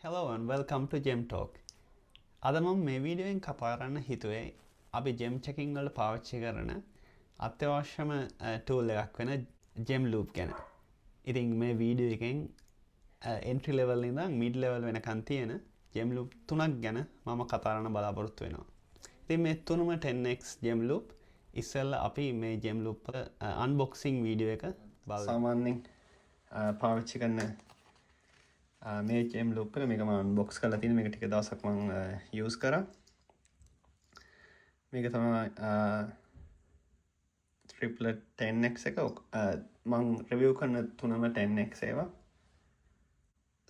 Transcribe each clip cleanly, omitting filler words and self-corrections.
Hello and welcome to Gem Talk. අද මම මේ වීඩියෝෙන් කතා කරන්න හිතුවේ අපි ජෙම් චෙකින් වල පාවිච්චි කරන අත්‍යවශ්‍යම ටූල් එකක් වෙන ජෙම් ලූප් ගැන. ඉතින් මේ වීඩියෝ එකෙන් එන්ට්‍රි ලෙවල් ඉඳන් මිඩ් ලෙවල් වෙනකන් තියෙන ජෙම් ලූප් තුනක් ගැන මම කතා කරන්න බලාපොරොත්තු වෙනවා. ඉතින් මේ තුනම 10x ජෙම් ලූප්. ඉස්සෙල්ලා අපි මේ ජෙම් ලූප් වල අන්බොක්සිං වීඩියෝ එක බලමු. සාමාන්‍යයෙන් පාවිච්චි කරන මේ ජෙම් ලූප් එක මේක මම අන්බොක්ස් කරලා තියෙන මේක ටික දවසක් මම යූස් කරා. මේක තමයි ට්‍රිප්ලට් 10x එක. මං රිවිව් කරන තුනම 10x ඒවා.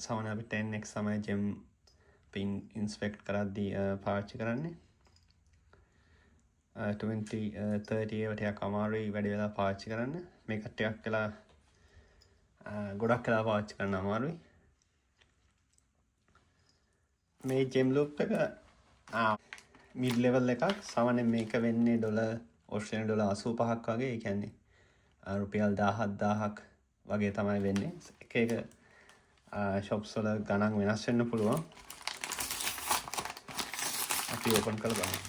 සාමාන්‍යයෙන් අපි 10x තමයි ජෙම් පින් ඉන්ස්පෙක්ට් කරද්දී පාවිච්චි කරන්නේ. 20 30 ඒවා ටිකක් අමාරුයි වැඩි වෙලා පාවිච්චි කරන්න. මේක ටිකක් වෙලා ගොඩක් වෙලා පාවිච්චි කරන්න අමාරුයි. මේ ජෙම් ලූප් එක මිඩ් ලෙවල් එකක්. සාමාන්‍යයෙන් මේක වෙන්නේ ඔස්ට්‍රේලියානු ඩොලර් 85ක් වගේ. ඒ කියන්නේ රුපියල් 17,000ක් වගේ තමයි වෙන්නේ. එක එක ෂොප්ස් වල ගණන් වෙනස් වෙන්න පුළුවන්. අපි ඕපන් කරලා බලමු.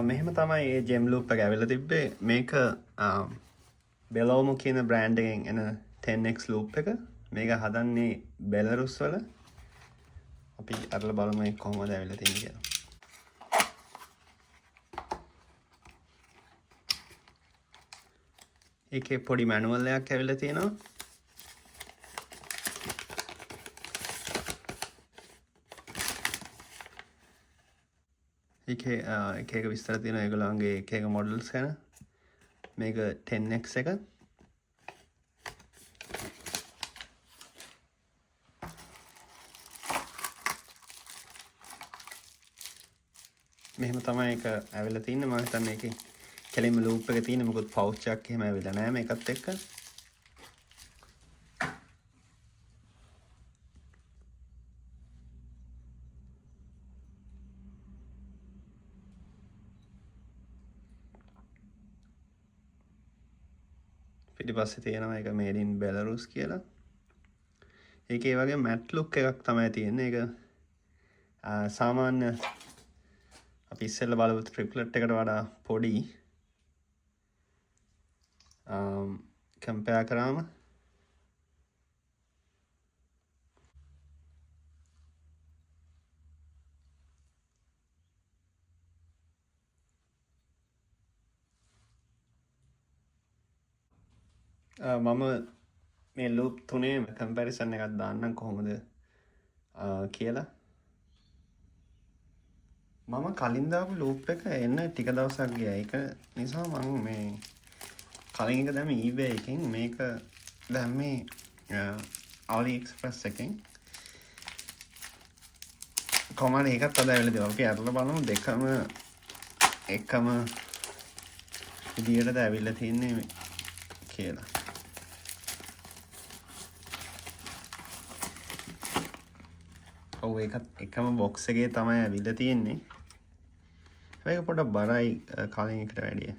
මෙහෙම තමයි මේ ජෙම් ලූප් එක ඇවිල්ලා තිබ්බේ. මේක බෙලෝමෝ කියන බ්‍රෑන්ඩ් එකෙන් එන 10x loop එක. මේක හදන්නේ බෙලරුස් වල. අපි අරලා බලමු මේක කොහොමද ඇවිල්ලා තින්නේ කියලා. ඒකේ පොඩි මැනුවල් එකක් ඇවිල්ලා තියෙනවා. ඒකේ එක එක විස්තර තියෙනවා ඒගොල්ලන්ගේ එක එක මොඩල්ස් ගැන. මේක 10x එක. මෙහෙම තමයි ඒක ඇවිල්ලා තින්නේ. මම හිතන්නේ ඒකේ කෙලින්ම ලූප් එක තියෙන මොකද පවුච් එකක් එහෙම ඇවිල්ලා නෑ මේකත් එක්ක. පිටිපස්සේ තියෙනවා ඒක made in Belarus කියලා. ඒකේ වගේ මැට් ලුක් එකක් තමයි තියෙන්නේ. ඒක සාමාන්‍ය අපි ඉස්සෙල්ලා බලපු ට්‍රිප්ලට් එකට වඩා පොඩි. කම්පෙයාර් කරාම මම මේ ලූප් තුනේ කම්පැරිසන් එකක් දාන්නම් කොහොමද කියලා. මම කලින් දාපු ලූප් එක එන්න ටික දවසක් ගියා. ඒක නිසා මම මේ කලින් එක දැම්මේ eBay එකෙන්, මේක දැම්මේ AliExpress එකෙන්. කොහොම හරි ඒකත් අද ඇවිල්ලා තියෙනවා. අපි අරලා බලමු දෙකම එකම විදියටද ඇවිල්ලා තින්නේ කියලා. ඔව් ඒකත් එකම බොක්ස් එකේ තමයි ඇවිල්ලා තියෙන්නේ. හැබැයි ඒක පොඩ්ඩක් බරයි කලින් එකට වැඩිය.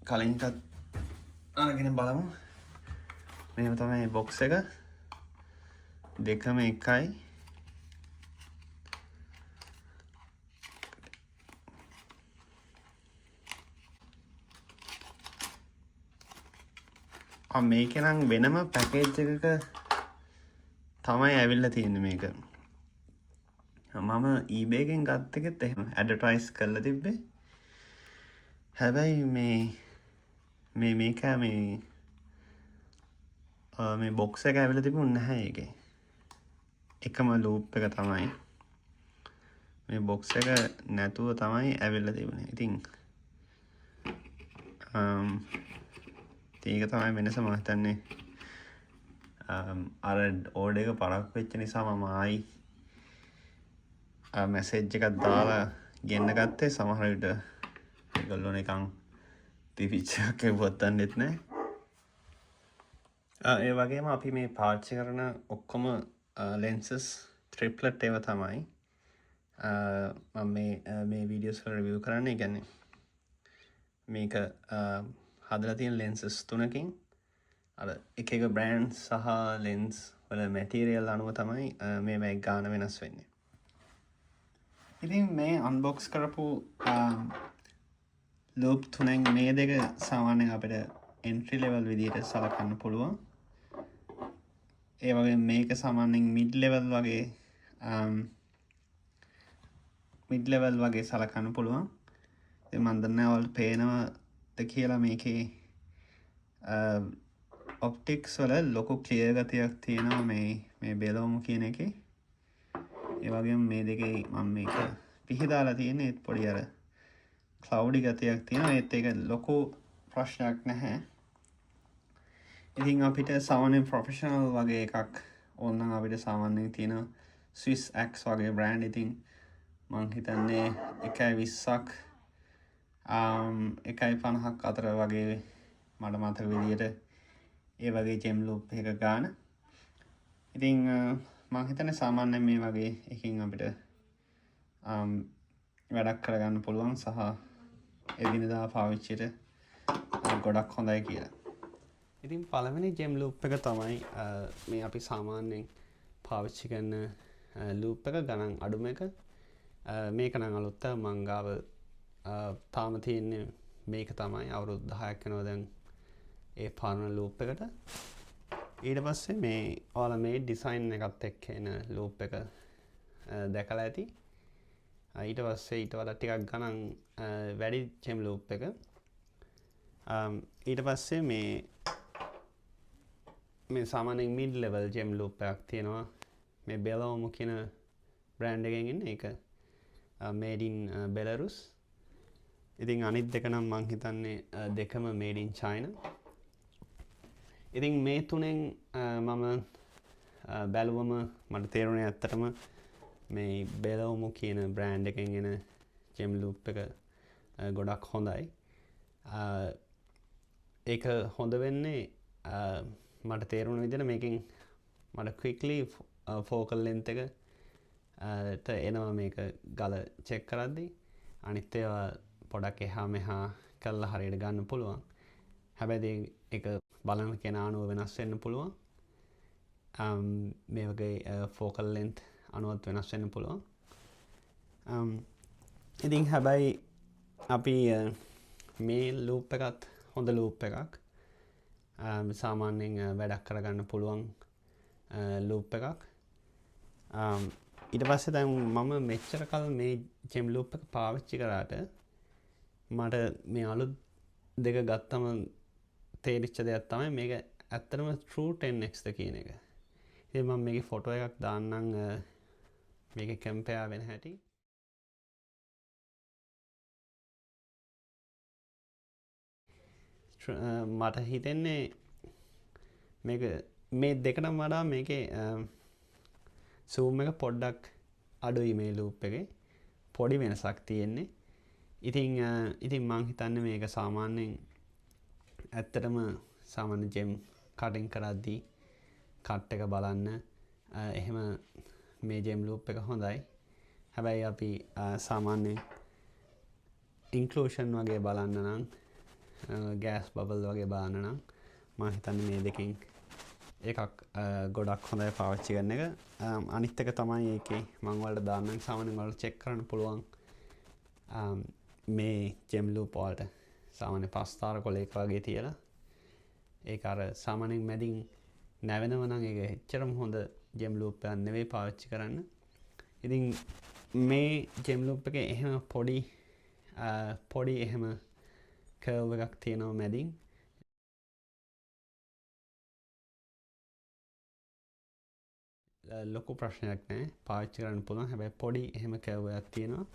කලින් එකත් අරගෙන බලමු. මෙහෙම තමයි බොක්ස් එක. දෙකම එකයි. මේකේ නම් වෙනම පැකේජ් එකක තමයි ඇවිල්ලා තියෙන්නේ මේක. මම eBay එකෙන් ගත්ත එකෙත් එහෙම ඇඩ්වර්ටයිස් කරලා තිබ්බේ. හැබැයි මේක මේ බොක්ස් එක ඇවිල්ලා තිබුණ නැහැ ඒකේ. එකම ලූප් එක තමයි. මේ බොක්ස් එක නැතුව තමයි ඇවිල්ලා තිබුණේ. ඉතින් ඒක තමයි වෙනස. මම හිතන්නේ අර ඕඩර් එක පරක්කු වෙච්ච නිසා මම ආයි මැසේජ් එකක් දාලා ගෙන්න ගත්තේ. සමහර විට ඒගොල්ලෝ නිකන් තිබිච්ච එකක් එව්වත් දන්නෙත් නෑ. ඒ වගේම අපි මේ පාවිච්චි කරන ඔක්කොම ලෙන්සස් ට්‍රිප්ලට් ඒවා තමයි. මම මේ වීඩියෝස් වල රිවිව් කරන්නේ. ඒ කියන්නේ මේක හදලා තියෙන ලෙන්සස් තුනකින්. අර එක එක බ්‍රෑන්ඩ් සහ ලෙන්ස් වල මැටීරියල් අනුව තමයි මේවා ගාන වෙනස් වෙන්නේ. ඉතින් මේ අන්බොක්ස් කරපු ලූප් තුනෙන් මේ දෙක සාමාන්‍යයෙන් අපිට එන්ට්‍රි ලෙවල් විදිහට සලකන්න පුළුවන්. ඒ වගේම මේක සාමාන්‍යයෙන් මිඩ් ලෙවල් වගේ සලකන්න පුළුවන්. ඉතින් මන් දන්නේ නැහැ ඔයාලට පේනවද කියලා මේකේ ඔප්ටික්ස් වල ලොකු ක්ලියර් ගතියක් තියෙනවා මේ බෙලෝමු කියන එකේ. ඒ වගේම මේ දෙකේ මම මේක පිහිදාලා තියෙන්නේ, ඒත් පොඩි අර ක්ලවුඩි ගතියක් තියෙනවා. ඒත් ඒක ලොකු ප්‍රශ්නයක් නැහැ. ඉතින් අපිට සාමාන්‍යයෙන් ප්‍රොෆෙෂනල් වගේ එකක් ඕන නම් අපිට සාමාන්‍යයෙන් තියෙන ස්විස් ඇක්ස් වගේ බ්‍රෑන්ඩ්. ඉතින් මං හිතන්නේ 1.20ක් 1.50ක් අතර වගේ මට මතක විදියට ඒ වගේ ජෙම් ලූප් එක ගාන. ඉතින් මං හිතන්නේ සාමාන්‍යයෙන් මේ වගේ එකකින් අපිට වැඩක් කරගන්න පුළුවන් සහ එදිනෙදා පාවිච්චියට ගොඩක් හොඳයි කියලා. ඉතින් පළවෙනි ජෙම් ලූප් එක තමයි මේ අපි සාමාන්‍යයෙන් පාවිච්චි කරන ලූප් එක, ගණන් අඩුම එක. මේක නම් අලුත් මං ගාව තාම තියෙන්නේ මේක තමයි. අවුරුදු 10ක් වෙනවා දැන් ඒ පරණ ලූප් එකට. ඊට පස්සේ මේ ඔයාලා මේ ඩිසයින් එකත් එක්ක එන ලූප් එක දැකලා ඇති. ඊට පස්සේ ඊට වඩා ටිකක් ගණන් වැඩි ජෙම් ලූප් එක. ඊට පස්සේ මේ සාමාන්‍යයෙන් මිඩ් ලෙවල් ජෙම් ලූප් එකක් තියෙනවා. මේ බෙලෝමු කියන බ්‍රෑන්ඩ් එකෙන් එන්නේ. ඒක මේඩ් ඉන් බෙලරුස්. ඉතින් අනිත් දෙක නම් මං හිතන්නේ දෙකම මේඩ් ඉන් චයිනා. ඉතින් මේ තුනෙන් මම බැලුවම මට තේරුණේ ඇත්තටම මේ බෙලෝමු කියන බ්‍රෑන්ඩ් එකෙන් එන ජෙම් ලූප් එක ගොඩක් හොඳයි. ඒක හොඳ වෙන්නේ මට තේරුණ විදිහට මේකෙන් මට ක්වික්ලි ෆෝකල් ලෙන්ත් එක ට එනවා මේක ගල චෙක් කරද්දී. අනිත් ඒවා පොඩක් එහා මෙහා කරලා හරියට ගන්න පුළුවන්. හැබැයි ඉතින් ඒක බලන කෙනා අනුව වෙනස් වෙන්න පුළුවන්. මේ වගේ ෆෝකල් ලෙන්ත් අනුවත් වෙනස් වෙන්න පුළුවන්. ඉතින් හැබැයි අපි මේ ලූප් එකත් හොඳ ලූප් එකක්. සාමාන්‍යයෙන් වැඩක් කරගන්න පුළුවන් ලූප් එකක්. ඊට පස්සේ දැන් මම මෙච්චර කල් මේ ජෙම් ලූප් එක පාවිච්චි කරාට මට මේ අලුත් දෙක ගත්තම තේරිච්ච දෙයක් තමයි මේක ඇත්තටම true 10x ද කියන එක. ඉතින් මම මේකේ ෆොටෝ එකක් දාන්නම් මේකේ කම්පෙයාර් වෙන හැටි. මට හිතෙන්නේ මේක මේ දෙකටම වඩා මේකේ සූම් එක පොඩ්ඩක් අඩුයි මේ ලූප් එකේ. පොඩි වෙනසක් තියෙන්නේ. ඉතින් මං හිතන්නේ මේක සාමාන්‍යයෙන් ඇත්තටම සාමාන්‍ය ජෙම් කටින් කරද්දී කට් එක බලන්න එහෙම මේ ජෙම් ලූප් එක හොඳයි. හැබැයි අපි සාමාන්‍යයෙන් ඉන්ක්ලූෂන් වගේ බලන්න නම් ගෑස් බබල් වගේ බලන්න නම් මං හිතන්නේ මේ දෙකෙන් එකක් ගොඩක් හොඳයි පාවිච්චි කරන එක. අනිත් එක තමයි ඒකේ මං ඔයාලට දාන්නම් සාමාන්‍යයෙන් ඔයාලට චෙක් කරන්න පුළුවන් මේ ජෙම් ලූප් වලට සාමාන්‍ය පස්තාර කොලයක වගේ තියලා ඒක අර සාමාන්‍යයෙන් මැදින් නැවෙනව නම් ඒක එච්චරම හොඳ ජෙම් ලූප් එකක් නෙවෙයි පාවිච්චි කරන්න. ඉතින් මේ ජෙම් ලූප් එකේ එහෙම පොඩි එහෙම කර්ව් එකක් තියෙනවා මැදින්. ලොකු ප්‍රශ්නයක් නෑ පාවිච්චි කරන්න පුළුවන්. හැබැයි පොඩි එහෙම කර්ව් එකක් තියෙනවා.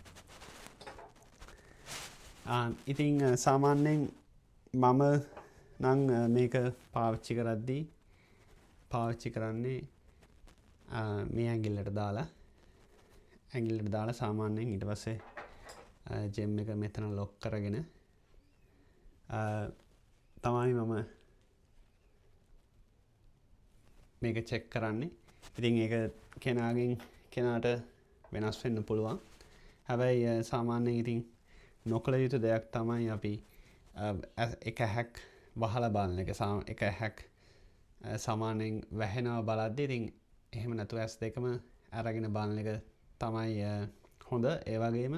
ඉතින් සාමාන්‍යයෙන් මම නම් මේක පාවිච්චි කරද්දී පාවිච්චි කරන්නේ මේ ඇඟිල්ලට දාලා සාමාන්‍යයෙන් ඊට පස්සේ ජෙම් එක මෙතන ලොක් කරගෙන තමයි මම මේක චෙක් කරන්නේ. ඉතින් ඒක කෙනාගෙන් කෙනාට වෙනස් වෙන්න පුළුවන්. හැබැයි සාමාන්‍යයෙන් ඉතින් නොකළ යුතු දෙයක් තමයි අපි එක ඇහැක් වහලා බලන එක, එක ඇහැක් සාමාන්‍යයෙන් වැහෙනවා බලද්දි. ඉතින් එහෙම නැතුව ඇස් දෙකම අරගෙන බලන එක තමයි හොඳ. ඒ වගේම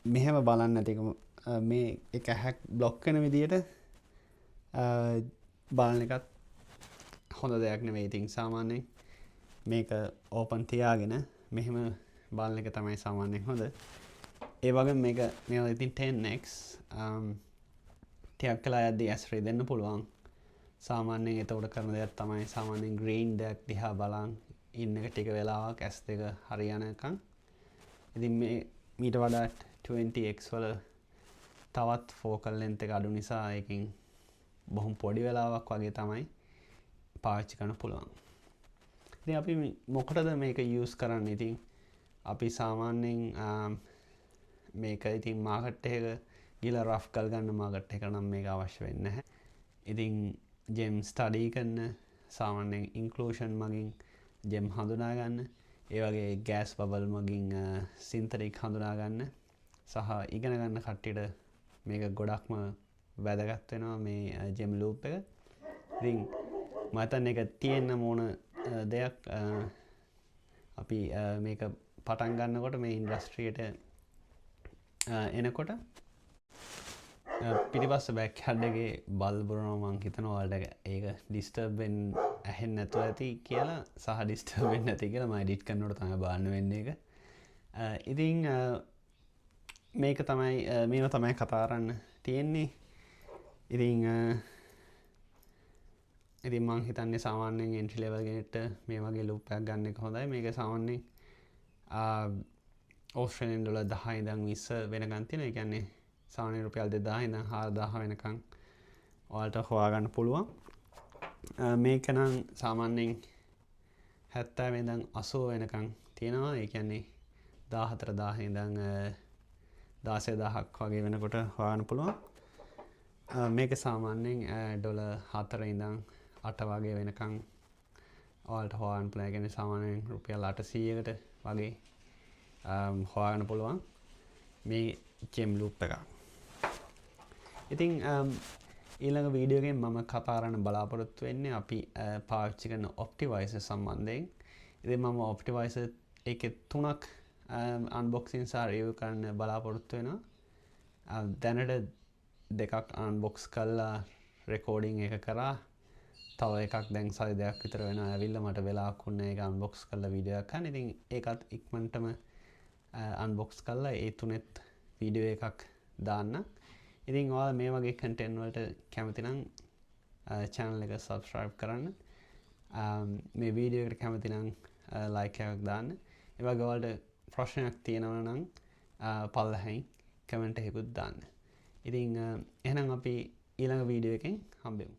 මෙහෙම බලන්න නැති මේ එක ඇහැක් බ්ලොක් වෙන විදියට බලන එකත් හොඳ දෙයක් නෙවෙයි. ඉතින් සාමාන්‍යයෙන් මේක ඕපන් තියාගෙන මෙහෙම බලන එක තමයි සාමාන්‍යයෙන් හොඳ. ඒ වගේම මේක මේවා ඉතින් 10x ටිකක් වෙලා යද්දි ඇස් රිදෙන්න පුළුවන්. සාමාන්‍යයෙන් එතකොට කරන දෙයක් තමයි සාමාන්‍යයෙන් ග්‍රීන් දෙයක් දිහා බලන් ඉන්න එක ටික වෙලාවක් ඇස් දෙක හරියනකම්. ඉතින් මේ මීට වඩා 20x වල තවත් ෆෝකල් ලෙන්ත් එක අඩු නිසා ඒකෙන් බොහොම පොඩි වෙලාවක් වගේ තමයි පාවිච්චි කරන්න පුළුවන්. ඉතින් අපි මොකටද මේක යූස් කරන්නේ? ඉතින් අපි සාමාන්‍යයෙන් මේක ඉතින් මාකට් එකක ගිහලා රෆ් ගල් ගන්න මාකට් එක නම් මේක අවශ්‍ය වෙන්නේ නැහැ. ඉතින් ජෙම් ස්ටඩි කරන, සාමාන්‍යයෙන් ඉන්ක්ලූෂන් මගින් ජෙම් හඳුනා ගන්න, ඒ වගේ ගෑස් බබල් මගින් සින්තටික් හඳුනා ගන්න සහ ඉගෙන ගන්න කට්ටියට මේක ගොඩක්ම වැදගත් වෙනවා මේ ජෙම් ලූප් එක. ඉතින් මම හිතන්නේ ඒක තියෙන්න ඕන දෙයක්. අපි මේක පටන් ගන්නකොට මේ ඉන්ඩස්ට්‍රියට එනකොට පිටිපස්ස බෑක් හෙඩ් එකේ බල් බුරනවා. මං හිතනවා ඔයාලට ඒක ඩිස්ටර්බ් වෙන්න ඇහෙන්නේ නැතුව ඇති කියලා සහ ඩිස්ටර්බ් වෙන්නේ නැති කියලා මම එඩිට් කරනකොට තමයි බලන්න වෙන්නේ ඒක. ඉතින් මේක තමයි මේව තමයි කතා කරන්න තියෙන්නේ. ඉතින් ඉතින් මං හිතන්නේ සාමාන්‍යයෙන් එන්ට්‍රි ලෙවල් කෙනෙක්ට මේ වගේ ලූප් එකක් ගන්න එක හොඳයි. මේක සාමාන්‍යයෙන් ඕස්ට්‍රේලියානු ඩොලර් 10 ඉඳන් 20 වෙනකන් තියෙනවා. ඒ කියන්නේ සාමාන්‍ය රුපියල් 2000 ඉඳන් 4000 වෙනකන් ඔයාලට හොයාගන්න පුළුවන්. මේක නම් සාමාන්‍යයෙන් 70 ඉඳන් 80 වෙනකන් තියෙනවා. ඒ කියන්නේ 14000 ඉඳන් 16000ක් වගේ වෙනකොට හොයාගන්න පුළුවන්. මේක සාමාන්‍යයෙන් ඩොලර් 4 ඉඳන් 8 වගේ වෙනකන් ඔයාලට හොයාගන්න පුළුවන්. ඒ කියන්නේ සාමාන්‍යයෙන් රුපියල් 800කට වගේ හොයාගන්න පුළුවන් මේ ජෙම් ලූප් එක. ඉතින් ඊළඟ වීඩියෝ එකෙන් මම කතා කරන්න බලාපොරොත්තු වෙන්නේ අපි පාවිච්චි කරන ඔප්ටිවයිසර් සම්බන්ධයෙන්. ඉතින් මම ඔප්ටිවයිසර් ඒකේ තුනක් අන්බොක්සින් සහ රිවිව් කරන්න බලාපොරොත්තු වෙනවා. දැනට දෙකක් අන්බොක්ස් කරලා රෙකෝඩින් එක කරා. තව එකක් දැන් සති දෙකක් විතර වෙනවා ඇවිල්ලා, මට වෙලාවක් වුණේ ඒක අන්බොක්ස් කරලා වීඩියෝ එකක් ගන්න. ඉතින් ඒකත් ඉක්මනටම අන්බොක්ස් කරලා ඒ තුනෙත් වීඩියෝ එකක් දාන්න. ඉතින් ඔයාලා මේ වගේ කන්ටෙන්ට් වලට කැමති නම් channel එක subscribe කරන්න. මේ වීඩියෝ එකට කැමති නම් like එකක් දාන්න. ඒ වගේ ඔයාලට ප්‍රශ්නයක් තියෙනවා නම් පල්ලෙහායින් කමෙන්ට් එකකුත් දාන්න. ඉතින් එහෙනම් අපි ඊළඟ වීඩියෝ එකෙන් හම්බෙමු.